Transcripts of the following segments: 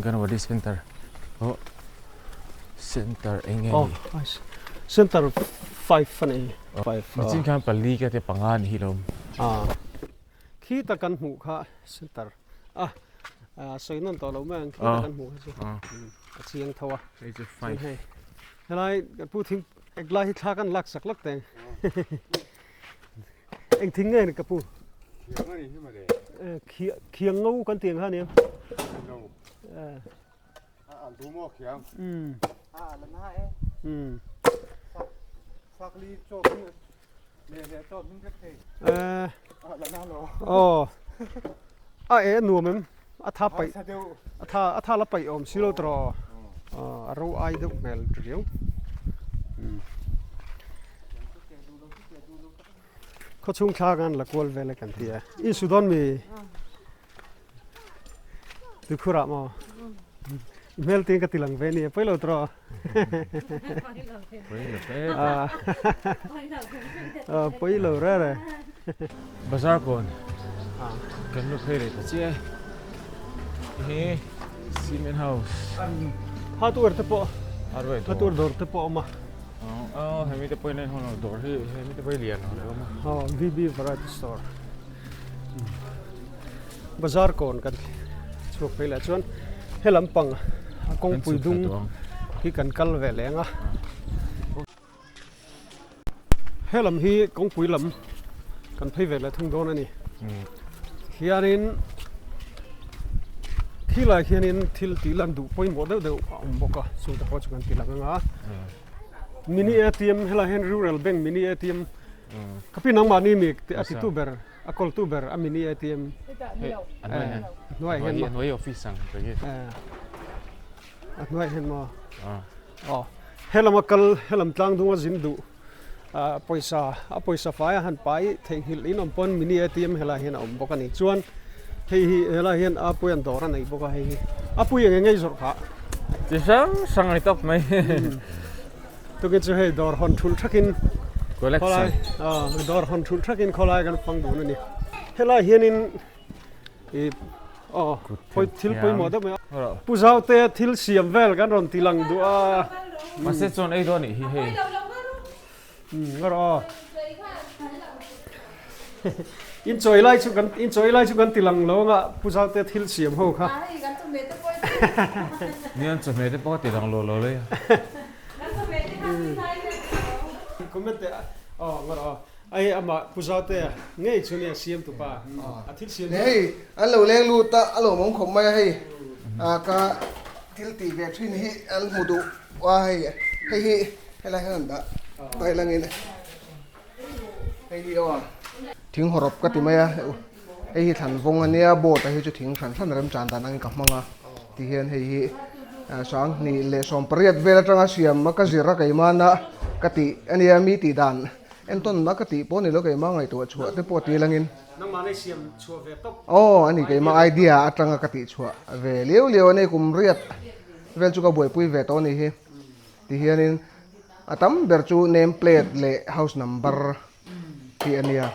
Anganwadi Center oh center eng nge ni? Center 5 a ni. Nichin khan pali ka te panga ni hi lo. Khi ta kan hmuh kha center a sawi nawn tawh lo mai ang khi ta kan hmuh kha chu a chiang tho a. Hei chu 5. Hei helai kan pu thing eglai hi thla kan lak sak lak teng. Eng thing nge ni ka pu? Khiang a ni hi mawle. Khiang ngo kan tih ang kha nia. No. A al du maw khiang? A al a na e. Sak li chaw hming le le chaw hming vek thei. A la na lo. Aw. A e nuam em? A tha paih. A tha a tha la paih awm si lo tawh. A ro ai deuh hmel riau. Khawchhung thla kan la kual vel e kan ti a. I su dawn mi? Tuikhurah maw? I hmel tiin ka ti lang ve nia, pawi lo tawh. Pawi lo fe. Pawi lo re re. Bazar kawn kan lu phei leh ta chiah e. Hi cement house. Hardware te pawh hardware dawr te pawh a awm a. Aw hemi te pawhin a inhawn lo dawr hi hemi te pawh hi lian lo awm a. Aw VB variety store bazar kawn kan chhuak phei leh chuan he lampang a kawngpui dung hi kan kal ve leng a he lam hi kawngpui lam kan phei ve leh thung dawn a ni hianin khilai hianin thil tih lan duh pawimawh deuh deuh a awm bawk a chungte pawh chu kan ti lang ang a mini atm helai hian rural bank mini atm ka pi nangmahni mi a titu ber a kawltu ber a mini atm a hnuai hian a hnuai office ang a hnuai hian maw aw helam a kal helam tlang dung a zin duh pawisa a pawisa fai a han pai theihnghilh in awm pawn mini atm helai hian a awm bawk a ni chuan hei hi helai hian a pui an dawr a nei bawk a hei hi a pui eng eng nge zawrh kha chi hrang hrang a ni tawp mai tukin chu hei dawr hawn thulh thakin khawlai dawr hawn thulh thakin khawlai kan fang dun a ni helai hianin I aw pawih thil pawimawh deuh mai a. Pu Zaute thil siam vel kan rawn ti lang duh a. Mahse chuan ei dawn nih hi hei. Umm rawh aw. In chawi lai chu kan in chawi lai chu kan ti lang lo anga Pu Zaute thil siam ho kha. Nia an chawhmeh te pawh a ti lang lo lo lai a. Comment teh aw rawh aw. Ai amah Pu Zautea ngei chu nia siam tu pa a thil siam chu. Hei an lo leng lut a, a lawmawm khawp mai a hei ka thil tih ve thin hi an hmu duh a hei hei hi helai hian an dah tai langin hei hi aw thing hawrawp ka ti mai a hei hi thlan vawng a nia board a hi chu thing hran hran remchan dan angin ka hmang a tihian hei hi sanghnih leh sawmpariat vel atanga siam a ka zir a keimahna ka tih a nia mi tih dan. Entawn mah ka tih pawh ni lo keimah ngaihtuah chhuah te pawh ti langin. Nangmah nei siam chhuah ve tawp. Aw a ni keimah idea atanga ka tih chhuah ve liau liau a ni kum riat vel chu ka buaipui ve tawh a nih hi. Ti hianin a tam ber chu name plate leh house number hi a nia.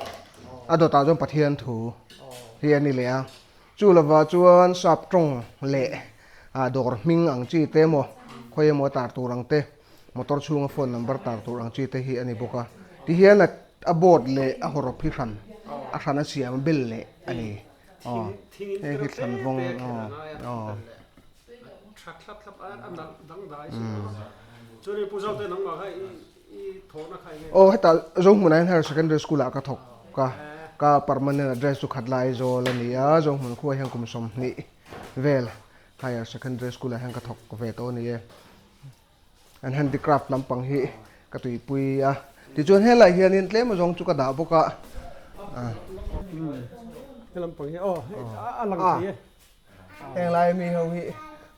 A dawtah chuan Pathian thu hi a ni leh a. Chu lovah chuan sap tawng leh dawr hming ang chi te emaw khawi emaw tar tur ang te. Motor chhunga phone number tar tur ang chi te hi a ni bawk a, tihian a board leh a hawrawp hi hran a hran a siam bel leh a ni. Aw hei hi thlan vawng aw aw. Aw heta Zohmun ah hian Higher Secondary School ah ka thawk a, ka permanent address chu Khatlai Zawl a ni a, Zohmun khua hian kum 20 vel Higher Secondary School ah hian ka thawk ve tawh a ni e. An handicraft lampang hi ka tuipui a, tichuan helai hianin tlem azawng chu ka dah bawk a. He lampang hi aw a lang thei e. Heng lai mi ho hi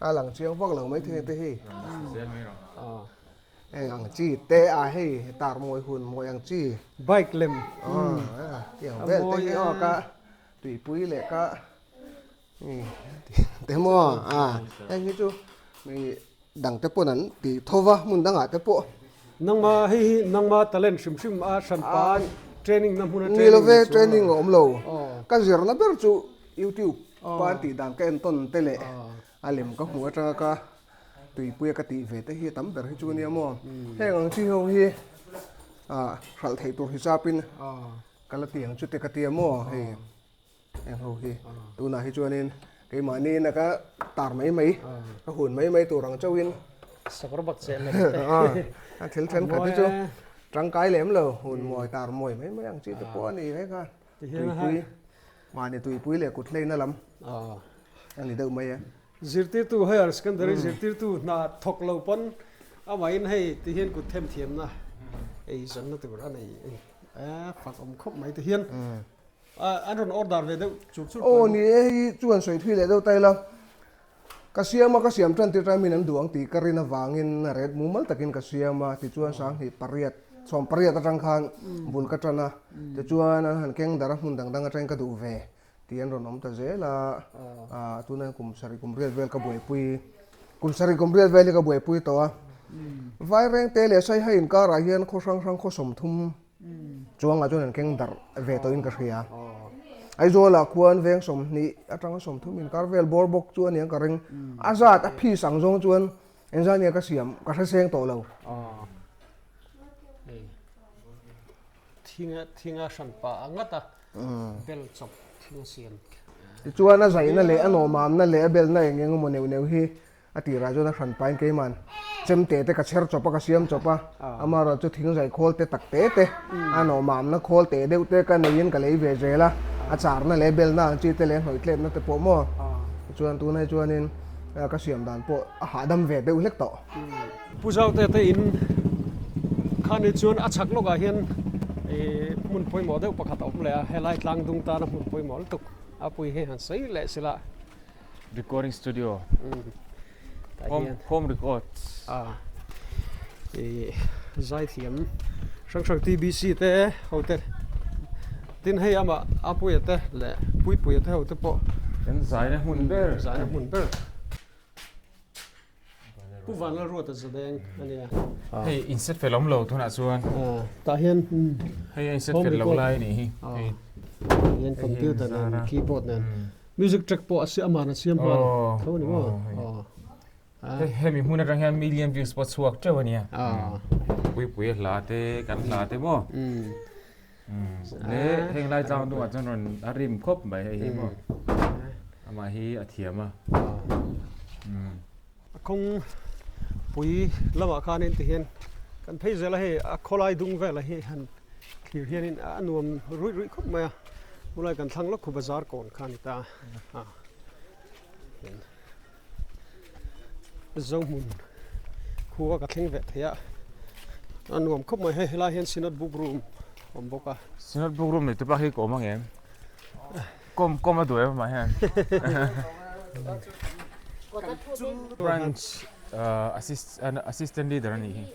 a lang chiang vak lo mai thei te hi. Heng ang chi te a hei tar mawi hun mawi ang chi. Bike lem. Tiang vel te hi aw ka tuipui leh ka Te maw a heng hi chu mi dang te pawn an ti tho va hmun dangah te pawh. Nangma hei hi nangma talent hrim hrim a hranpa training na hmun a training ni love training a awm lo ka zirna ber chu youtube pa an tih dan ka en tawn te leh. A lem ka hmuh atanga ka tuipuia ka tih ve te hi a tam ber hi chu ania maw. Heng ang chi ho hi ah hralh theih tur hisapin ka la ti ang chu te ka tia maw hei heng ho hi tunah hi chuanin keimahni in a ka tar mai mai ka hun mai mai tur ang chauhin sakawr bak cheh lem te a thil thenkhat hi chu tangkai lem lo hun mawi tar mawi mai mai ang chi te pawh a ni vek a tuipui Mahni tuipui leh kut hleina lam a ni deuh mai e. Zirtirtu Higher Secondary zirtirtu hna thawk lo pawn amahin hei ti hian kut them thiamna ei zanna tur a nei e fak awm khawp mai ti hian an rawn order ve deuh chur chur Aw ni e hei chuan sawi thui leh deuh ta ila ka siam a ka siam tan tir taimin an duh ang tih ka rin avangin ret mumal takin ka siam a tichuan sanghnih pariat sawm pariat atang khan bul ka tan a tichuan an han keng dar a hmun dang dang atangin ka duh ve tih an rawn awm ta zel a ah tuna kum sarih kum riat vel ka buaipui kum sarih kum riat vel hi ka buaipui tawh a vaireng te leh saiha inkarah hian khaw hrang hrang khaw sawmthum Chuangah chuan an keng darh ve tawhin ka hria. Aizawlah khuan veng 20 atanga 30 inkar vel bawr bawk chu a nia ka ring. A zat a phis ang zawng chuan engzah nia ka siam ka hre seng tawh lo. Thinga thinga hran pah a ngat a bel chawp thinga siam. Tichuan a zaihna leh a nawmamna leh a belna eng eng emaw neuh neuh hi A tirah chuan a hran pain keiman chemte te ka chher chawp a, ka siam chawp a, amaherawh chu thingzai khawl te tak te te, a nawmamna khawl te deuh te ka neiin ka lei ve zel a, a charna leh belna ang chi te leh hnawih tletna te pawh maw chuan tunah hi chuanin ka siam dan pawh a hahdam ve deuh hlek tawh. Pu Zaute te in khan hi chuan a chhak lawkah hian hmun pawimawh deuh pakhat a awm leh a, helai tlangdung tana hmun pawimawh lutuk a pui hi han sawi leh sila. Recording studio home home records a ih zaithiam hrang hrang TBC te ho te tin hei amah a puia te leh puipuia te ho te pawh kan zaina hmun ber zaina hmun ber Pu Vanlalruata Zadeng a nia. Hei in set fel awm lo tunah chuan. Tah hian hei a in set fel lo lai a nih hi. Hian computer nen keyboard nen music track pawh a siam aman a siam nghal tho a ni maw. Hei hemi hmun atang hian million views pawh chhuak teuh a nia. Puipui a hla te kan hla te maw. Le heng lai tlang dungah chuan rawn a rim khawp mai hei hi maw amah hi a thiam a. A kawng pui lamah khanin tihian kan phei zel a hei a khawlai dung velah hi han thlir hianin a nuam ruih ruih khawp mai a hulai kan thlang lawk khu bazar kawn kha a ni ta a Zohmun khua ka thleng ve thei a, a nuam khawp mai hei helai hian Synod book room a awm bawk a. Synod book room nei te bak hi ka awm ang em? Kawm kawm a duh em amah hian. Branch assistant leader a nih hi.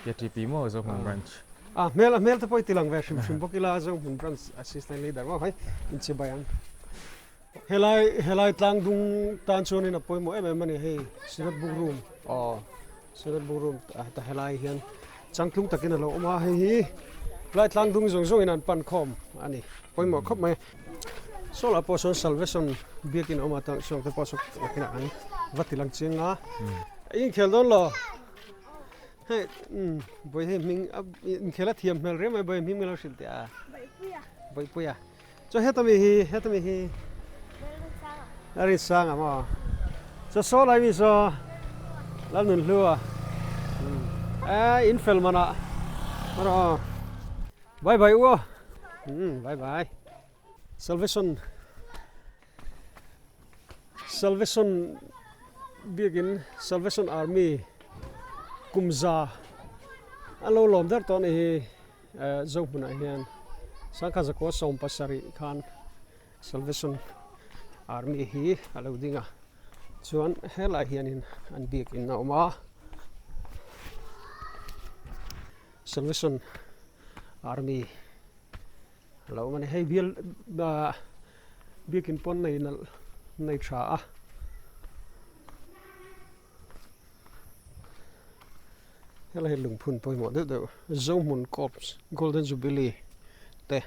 KTP maw Zohmun branch. A hmel a hmel te pawh i ti lang ve hrim hrim bawk ila Zohmun branch assistant leader maw hei inchibai ang. Helai helai tlang dung tan chuanin a pawimawh em em a ni hei Synod book room aw Synod book room ta helai hian changtlung takin a lo awm a hei hi helai tlang dung zawng zawngin an pan khawm a ni pawimawh khawp mai saw lah pawh sawn salvation biakin a awm a tah sawn te pawh saw nakinah an va ti lang chiang a inkhel dawn lo hei umm bawi hei hming inkhel a thiam hmel riau mai bawi hming min lo hrilh teh a Bawihpuia. Chaw heta mi hi heta mi hi a rin sang a maw chaw saw lai mi saw lal nun hlu a e in fel mana maro bye bye u bye bye salvation salvation biakin salvation army kumza an lo lawm der tawh a ni hi. Zo hmunah hian sangkha zakua 70 khan Salvation Army hi a lo ding a, chuan helaiah hianin an biakin a awm a, Salvation Army a lo awm a ni. Hei bial biakin pawn nei nalh nei tha a. Helai hi lungphun pawimawh deuh deuh Zohmun Corps Golden Jubilee te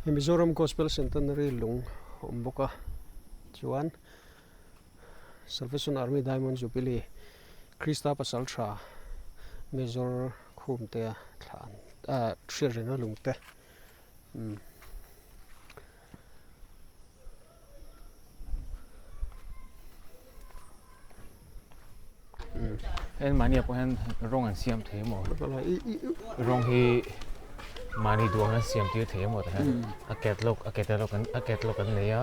hei Mizoram Gospel Centenary lung a awm bawk a chuan. Salvation Army Diamond Jubilee Krista pasal tha Major khum te thla an ah hriat reng a lung te umm. En mahni ah pawh hian rawng an siam thei emaw rawng hi mahni duh ang an siam tir thei emaw tah hian a catalog a catalog an a catalog an nei a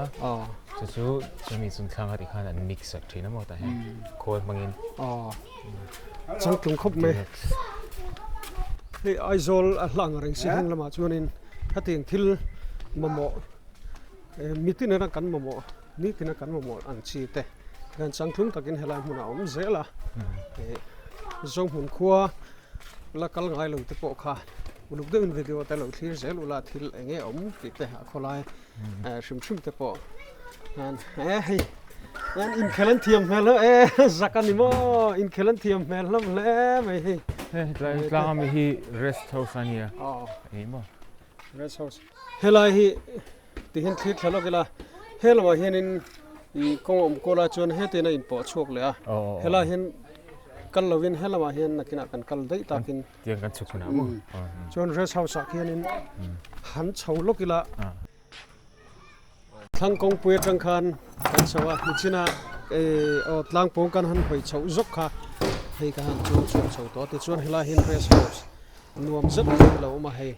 chu chu chumi chung thlang a tikhan an mix sak thin emaw tah hian khawl hmangin changtlung khawp mai hei Aizawl a hlang reng si heng lamah chuanin hetiang thil mamawh Mitin ena kan mamawh, nitin a kan mamawh ang chi te hian changtlung takin helai hmunah a awm zel a. Zohmun khua la kal ngai lo te pawh kha uluk deuhin video te lo thlir zel ula thil eng nge awm tih te a khawlai hrim hrim te pawh hian e hei hian inkhel an thiam hmel hlauh e zak a ni maw inkhel an thiam hmel hlauh hle mai hei. Hei tlai tlang ami hi rest house a nia eng maw. Rest house. Helai hi tihin thlir thla lawk ila he lamah hianin ih kawng a awm kual a chuan hetiang a inpawh chhuak leh a helai hian kal lovin he lamah hian nakinah kan kal daih takin tiang kan chhuk hunah maw chuan rest house ah khianin han chho lawk ila thlang kawngpui atang khan kan chho a nichina ih aw tlang pawng kan han hawi chhoh zawk kha hei ka han chuang chhuak chho tawh a tichuan helai hian rest house nuam zet mai a lo awm a hei.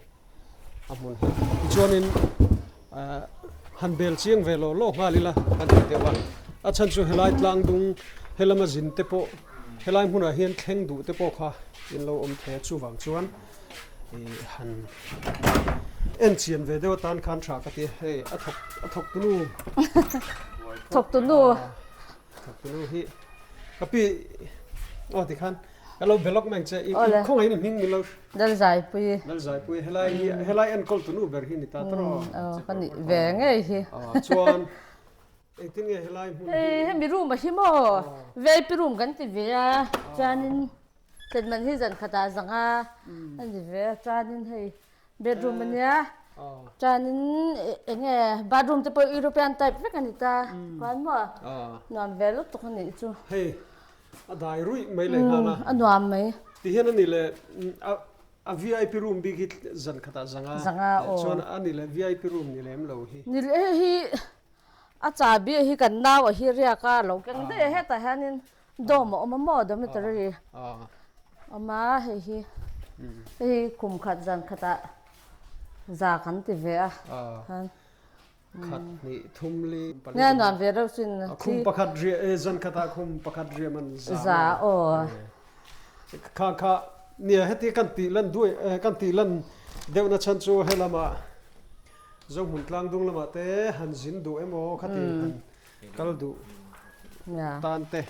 a hmun hi tichuanin ahh han bel chiang ve lawh lawh nghal ila kan ti deuh a a chhan chu helai tlang dung helama zin te pawh helai hmunah hian thleng duh te pawh kha in lo awm thei a chuvang chuan ih han en chian ve deuh atan khan tha ka ti a hei a thawk a thawk tunu thawk tunu thawk tunu hi ka pi aw tikhan Ka lo be lawk mai ang che. I khawngaih in hming min lo. Lalzaipui. Lalzaipui helai hi helai enkawl tunu ber hi ni ta tawh. Aw ka nih ve ngei hi. Chuan engtin nge helai hmun hi. Hei hemi room a hi maw VIP room kan ti ve a chuanin thlenman hi zan khatah zanga a ni ve a chuanin hei bedroom a nia chuanin eng nge bathroom te pawh European type vek a ni ta chuan maw nuam ve lutuk a nih chu. Hei A dai ruih mai leh nghal a. A nuam mai. Ti hian a ni le a VIP room bik hi zan khatah zanga. Zanga aw. Chuan a ni le VIP room ni lem lo hi. Ni le hei hi a chabi hi kan nau a hi riak a lo keng daih a hetah hianin dome a awm a maw dormitory awm a hei hi hei hi kum khat zan khatah za kan ti ve a. Khat hnih thum li pali. Nge nuam ve reuh sin. Khum pakhat riah e zan khatah khum pakhat riah man za. Za aw. Kha kha nia heti kan tih lan duai kan tih lan deuhna chhan chu helama Zohmun tlangdung lamah te han zin duh emaw khati han kal duh tan te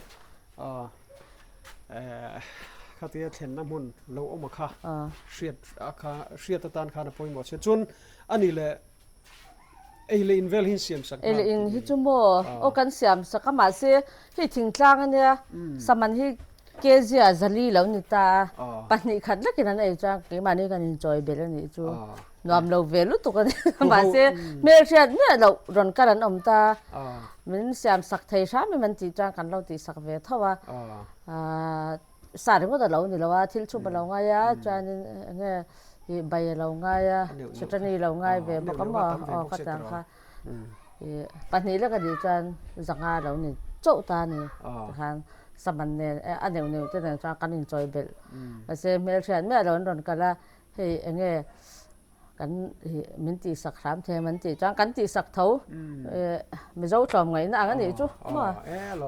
khatia thlenna hmun lo awm a kha hriat a kha hriat atan khan a pawimawh che chuan ani leh Ei leh in vel hi in siam sak Ei leh in hi chu maw aw kan siam sak a mahse hei thingtlang a nia saman hi kg ah zali lo ni ta a pahnih khat lekin an ei chuan keimahni kan inchawi belh a nih chu nuam lo ve lutuk a ni mahse hmelhriat miah loh rawn kal an awm ta min siam sak thei hram em an tih chuan kan lo tih sak ve tho a Sa ringawt a lo ni lo a, thil chhum a lo ngai a, chuanin eng nge ih bai a lo ngai a, chutani lo ngai ve bawk a maw aw ka tang kha ih pahnih lek a nih chuan zanga lo ni chauh ta a ni tikhan saman nen a neuh neuh te nen chuan kan inchawi belh mahse hmelhriat miah lo an rawn kal a hei eng nge Kan min tihsak hram thei em an tih chuan kan tihsak tho Mizo tlawm ngaihna ang a nih chu maw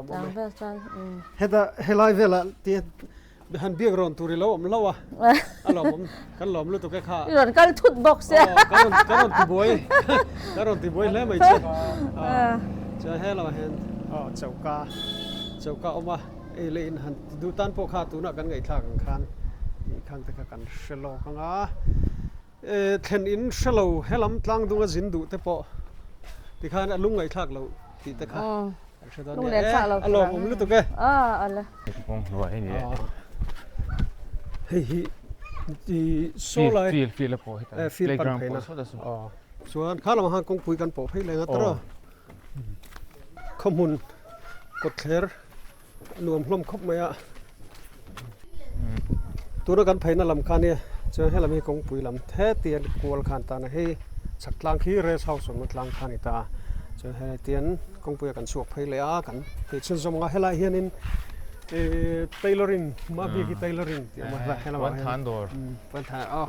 tang vel chuan. Heta helai velah ti han biak rawn tur i lo awm lo a a lawmawm kan lawm lutuk e kha. I rawn kal thut bawk sia. Ka rawn ka rawn tibuai ka rawn tibuai hle mai che. Chuan helaiah hian aw choka choka awm a ei leh in han ti duh tan pawh kha tunah kan ngaihthlak ang khan khang te kha kan hre lawk ang a. Thlen in hre lo helam tlang dunga zin duh te pawh tikhan a lung ngaihthlak loh tih te kha kan hre dawn nia e a lawmawm lutuk e. Hei hi i saw lai field pan pheina chuan kha lamah khan kawngpui kan pawh phei leh ang a tawrh a khawhmun kawtthler. Nuam hlawm khawp mai a. Tuna kan pheina lam kha nia chuan helam hi kawngpui lam hetiang kual khan tan a hei chhak tlang khi rest house awmna tlang kha a ni ta a chuan hetiang kawngpuia kan chhuak phei leh a kan phei chhunzawm ang a helaiah hianin ihh tailoring mahni hi tailoring tih a awm a helai helamah hian Puanthan dawr puanthan aw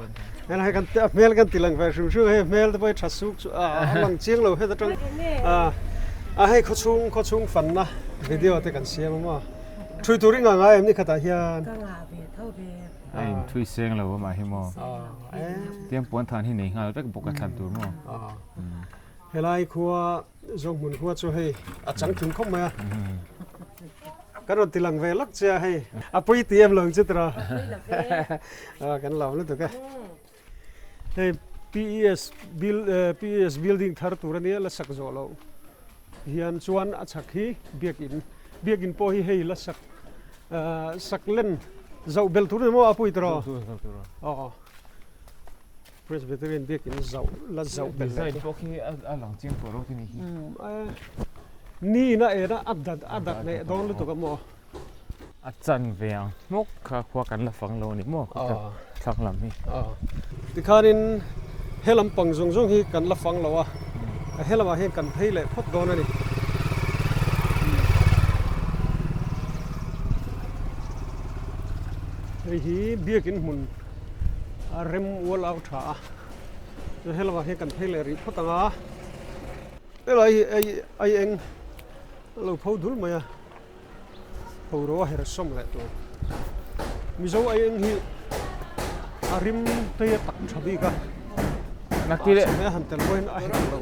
helai hi kan a hmel kan ti lang ve hrim hrim a hei hmel te pawh hi tha suk chu a lang chiang lo het atang a hei khawchhung khawchhung fanna video te kan siam a maw. Thui tur i ngah ngai em ni khatah hian? Ka ngah ve tho ve. A in thui seng lo amah hi maw? Tiang puan than hi nei nghal vek bawk a thlan tur maw? Helai khua Zohmun khua chu hei a chang thung khawp mai a. Kan rawn ti lang ve lak che a hei. A pui ti em lo ang che tiraw? Kan lo lutuk e. Hei PES PES building thar tur a nia la sak zawh loh hian chuan a chhak hi biakin biakin pawh hi hei la sak sak len zoh bel tur a ni maw a pui tawh aw Presbyterian biakin zoh la zoh bel leh chu pawh khi a lang chiang tawh lo te ni hi ni in a en a a dat a dat leh dawn lutuk a maw. A chan ve ang hmawk kha khua kan la fang lo a ni maw thlang lam hi. Tikhanin he lampang zawng zawng hi kan la fang lo a, he lamah hian kan phei leh phawt dawn a ni. Hei hi biakin hmun a rem ual au tha a, chuan he lamah hian kan phei leh rih phawt ang a, helai hi ai eng a lo pho dul mai a. Horo a her sawm leh tur. Mizo aieng hi a rim tei a tak tha bik a. Nakti le. Chheme han tel pawhin a her lo.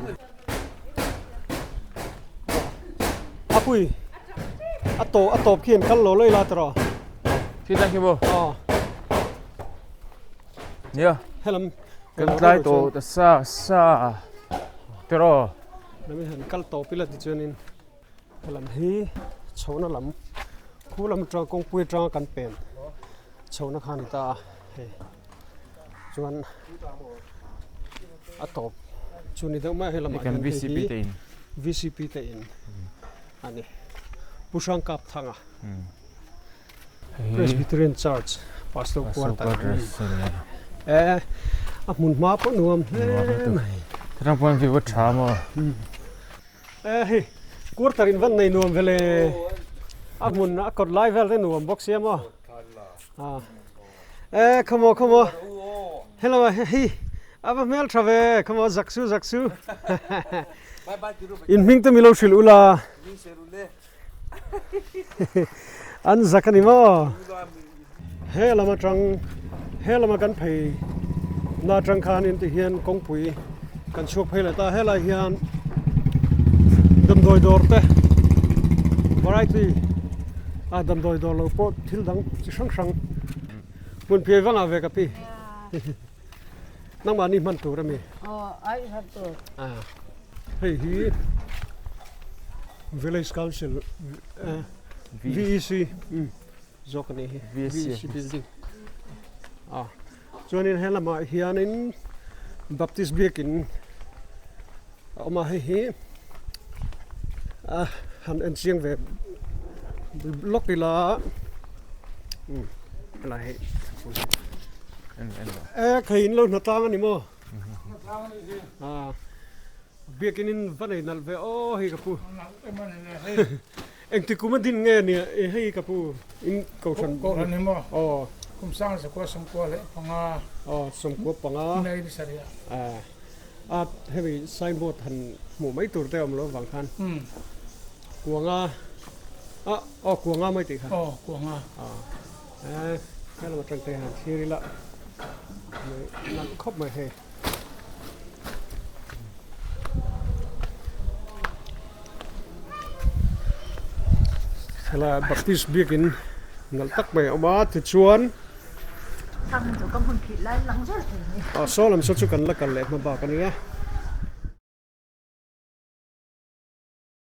A pui. A to a tawp khi an kal lo lei la tiraw. Khi tlang khi maw? Aw. Nia. Helam. Kan tlai to ta sa sa. Tiraw. Lam hi han kal tawp ila tichuanin. Helam hi chhohna lam khu lam atang kawngpui atanga kan pen chhohna kha a ni ta a hei chuan a tawp chu ni deuh mai a helamah hian hei hi V C P te in a ni Pu Hrangkapthanga Presbyterian Church Pastor Quarter e a hmun hma pawh nuam hle mai. Thirang pawh an view a tha maw. E hei quarter in van nei nuam vele a hmun a kawt lai vel te nuam bawk sia maw a e khawmaw khawmaw hello hei a va hmel tha ve khawmaw zak su zak su in hming te milo hrilh ula an zak ani maw he lam atang he lama kan phei na atang khan in ti hian kawngpui kan chhuak phei leh ta helai hian damdawi dawr te variety a damdawi dawr lo pawh thil dang chi hrang hrang hmun phiai vangah ve ka pi nangmahni hman tur a mi hei hi. Village Council VEC zawk a nih hi VEC building a chuanin he lamah hianin Baptist biakin a awm a hei hi a han en chiang ve lawk ila helai hi e khei in lo hna tlang a ni maw a. Biakin in va nei nalh ve aw hei ka pu. Engti kum a din nge nia hei ka pu in kohhran. Kohhran hi maw? Aw. Kum sang zakua sawmkua leh panga. Aw sawmkua panga. May ni sarih ah. A hemi signboard han hmuh mai tur te a awm lo avang khan. Kuanga a aw kuanga mai tih kha. Aw kuanga. A helam atang te han thlir ila nalh khawp mai hei. Helai Baptist biakin nalh tak mai a awm a tichuan ah saw lam saw chu kan la kal leh hma bak a nia.